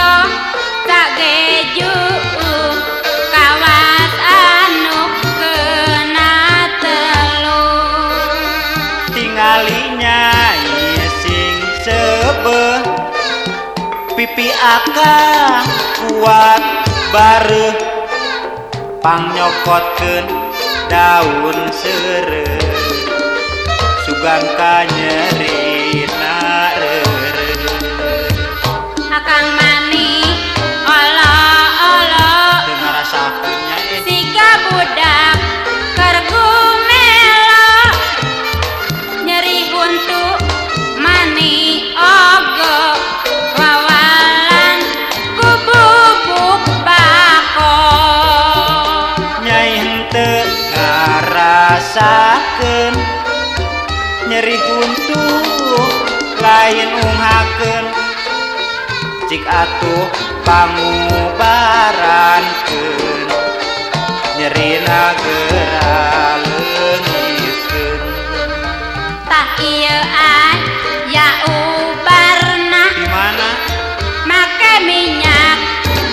ciso cageju kawas anu kena telu. Tingali nyai sing sebeh pipi akang kuat bareuh pangnyokotkeun daun seureuh sugan kanyerina reureuh. Akang mani olo-olo Teu ngarasakeun nya eh. Siga budak keur gumelo nyeri huntu mani ogo wawalan ku bubuk bako. Nyai henteu ngarasakeun nyeri huntu lain unghakeun cik atuh pangubarankeun nyerina geura leungitkeun. Tah ieu aya ubarna. Di mana? Make minyak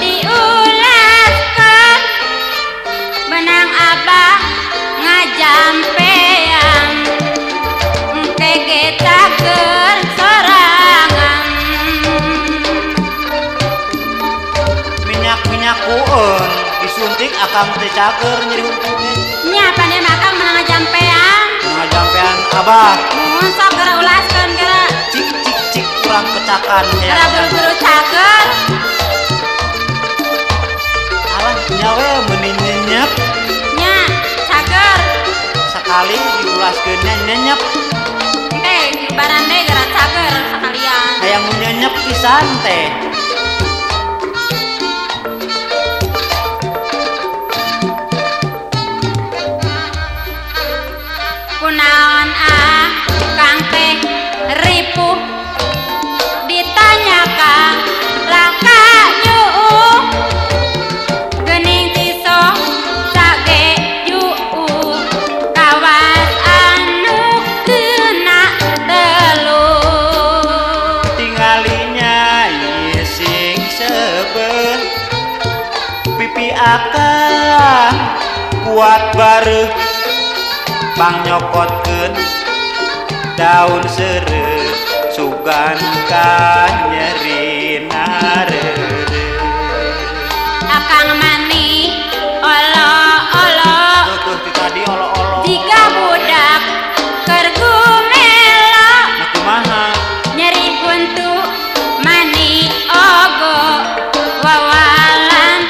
diulaskeun benang abah ngajampean engke ge cager sorangan. Minyak-minyak kueun disuntik akang teh cager nyeri huntu teh. Nya pan ieu mah akang menang ngajampean. Ngajampean abah. Mun sok geura ulaskeun geura. Cik cik cik kurang kecakan Geura ya. Buru-buru cager. Alah nyawe meuni nyenyep. Nya cager. Sekali diulaskeun nya nyenyep. Engke diubaran deui geura cager sakalian. Hayang nu nyenyep pisan teh. Kunaon ah kang teh ripuh ditanya kang laka nyuuh geuning ciso cagejuuh kawas anu kena telu. Tingali nyai sing sebeh pipi akang kuat bareuh pangnyokotkeun daun seureuh sugan kanyerina reureuh. Akang mani olo-olo. Tuh ti tadi olo-olo. Jika budak keur gumelo. Nah kumaha? Nyeri huntu mani ogo wawalan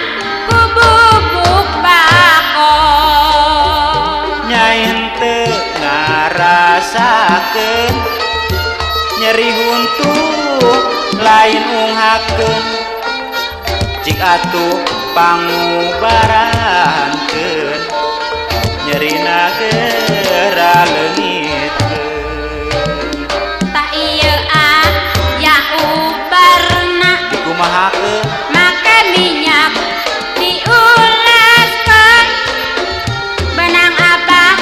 ku bubuk bako. Nyai henteu ngarasakeun nyeri huntu lain unghakeun cik atuh pangubarankeun nyerina geura leungitkeun. Tah ieu aya ubarna. Dikumahakeun? Make minyak diulaskeun benang abah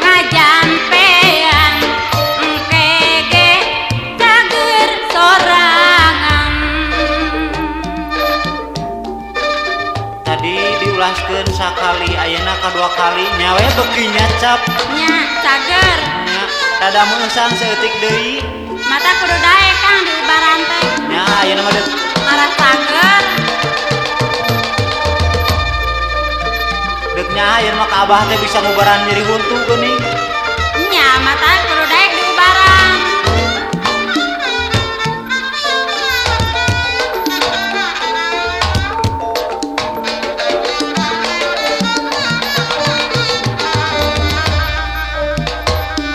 ngajampean engke ge cager sorangan. Tadi diulaskeun sakali ayeuna kadua kali nyawe beuki nyacap. Nya cager. Nya rada meusang saeutik deui. Mata kudu daek kang diubaran teh. Nya ayeuna mah deuk. Ngarah cager. Deuk nya ayeuna mah ka abah teh bisa ngubaran nyeri huntu geuning. Nya mata kudu daek diubaran.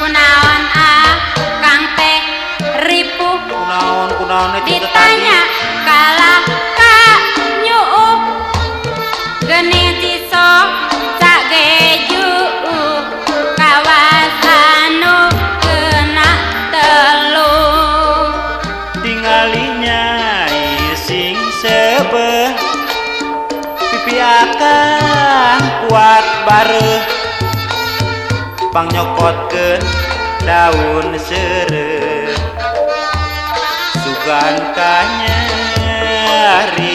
Kunaon ah kang teh ripuh? Kunaon kunaon itu teh tadi? Ditanya kalah ka nyuup geuning ciso cagejuuh kawas anu kena telu. Tingali nyai sing sebeh pipi akang kuat bareuh pangnyokotkeun daun seureuh sugan kanyerina. Bidadari.